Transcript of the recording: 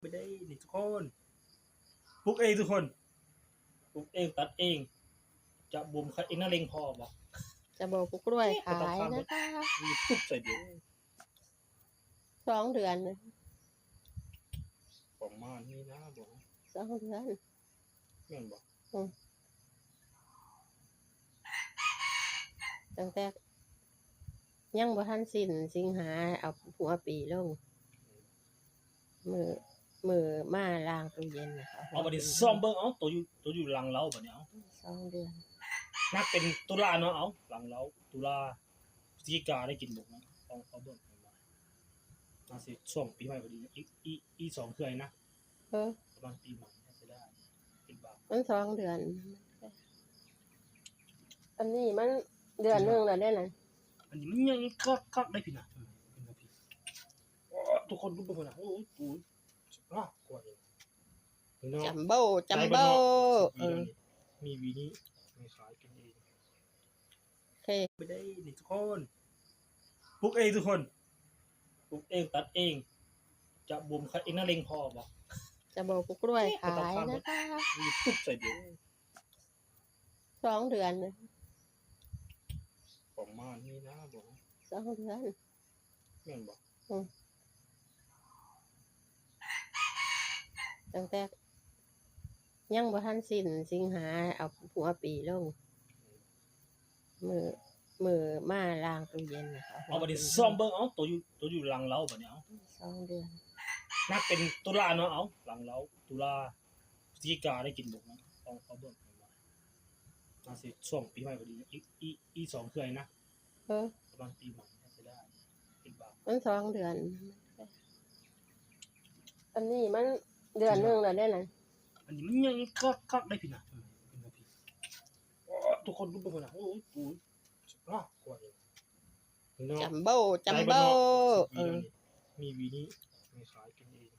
ໄປໄດ້ນີ້ທຸກຄົນ ປູກເອງທຸກຄົນ ປູກເອງຕັດເອງ ຈະບໍ່ຂາຍເອງນະ ເລັງພໍບໍ່? ຈະບໍ່ປູກກ້ວຍຂາຍນະຄະ. ຢູທູບໃສ່ເດີ ສອງເດືອນ ປະມານນີ້ນະບໍ່ ສອງເດືອນ ແມ່ນບໍ່? ອືມ ຕັ້ງແຕ່ຍັງບໍ່ທັນສິ້ນສິງຫາ ເອົາຫົວປີລົງ ມື້ ມື້ມາລ້າງຕູ້ເຢັນນະຄະ. ເອົາ ບັດນີ້ຊອມເບິ່ງ ເອົາ ໂຕຢູ່ ໂຕຢູ່ຫຼັງເລົາບັດນີ້ ເອົາ ສອງເດືອນ ນັບເປັນຕຸລາເນາະ ເອົາ ຫຼັງເລົາ ຕຸລາ ພຶສຈິກາ ໄດ້ກິນບໍ່? ເອົາ ເອົາເບິ່ງ ໜ້າຊິຊ່ວງປີໃໝ່ພໍດີ ອີກ ອີກ ອີກສອງເທື່ອນະ ເອີ ປະມານປີໃໝ່ ໜ້າຊິໄດ້ ຄິດວ່າ ມັນສອງເດືອນ ອັນນີ້ມັນເດືອນໜຶ່ງແລ້ວເດ້ນະ. ອັນນີ້ມັນໃຫຍ່ຄັກໆ ໄດ໋ພີ່ນະ ເອີ ເປັນຈັ່ງຊີ້ ໂອ້ ທຸກຄົນດູເບິ່ງພຸ້ນນະ ໂອ້ຍ ໂອ້ຍ ອ້າ ກວ່ານີ້ ຈັມໂບ້ ຈັມໂບ້ ເອີ ມີຫວີນີ້ ມີຂາຍກິນເອງ. ໂອເຄ ໄປໄດ້ນີ້ທຸກຄົນ ປູກເອງທຸກຄົນ ປູກເອງຕັດເອງ ຈະບໍ່ຂາຍເອງນະ ເລັງພໍບໍ່? ຈະບໍ່ປູກກ້ວຍຂາຍນະຄະ. ຢູທູບໃສ່ເດີ ສອງເດືອນ ປະມານນີ້ນະບໍ່ ສອງເດືອນ ແມ່ນບໍ່? ອືມ ຕັ້ງແຕ່ຍັງບໍ່ທັນສິ້ນສິງຫາ ເອົາຫົວປີລົງ ມື້ ມື້ມາລ້າງຕູ້ເຢັນນະຄະ. ເອົາ ບັດນີ້ຊອມເບິ່ງ ເອົາ ໂຕຢູ່ ໂຕຢູ່ຫຼັງເລົາບັດນີ້ ເອົາ ສອງເດືອນ ນັບເປັນຕຸລາເນາະ ເອົາ ຫຼັງເລົາ ຕຸລາ ພຶສຈິກາ ໄດ້ກິນບໍ່? ເອົາ ເອົາເບິ່ງ ໜ້າຊິຊ່ວງປີໃໝ່ພໍດີ ອີກ ອີກ ອີກສອງເທື່ອນະ ເອີ ປະມານປີໃໝ່ ໜ້າຊິໄດ້ ຄິດວ່າ ມັນສອງເດືອນ ອັນນີ້ມັນເດືອນໜຶ່ງແລ້ວເດ້ນະ. ອັນນີ້ມັນໃຫຍ່ຄັກໆ ໄດ໋ພີ່ນະ ເອີ ເປັນຈັ່ງຊີ້ ໂອ້ ທຸກຄົນດູເບິ່ງພຸ້ນນະ ໂອ້ຍ ໂອ້ຍ ອ້າ ກວ່ານີ້ ຈັມໂບ້ ຈັມໂບ້ ເອີ ມີຫວີນີ້ ມີຂາຍກິນເອງ.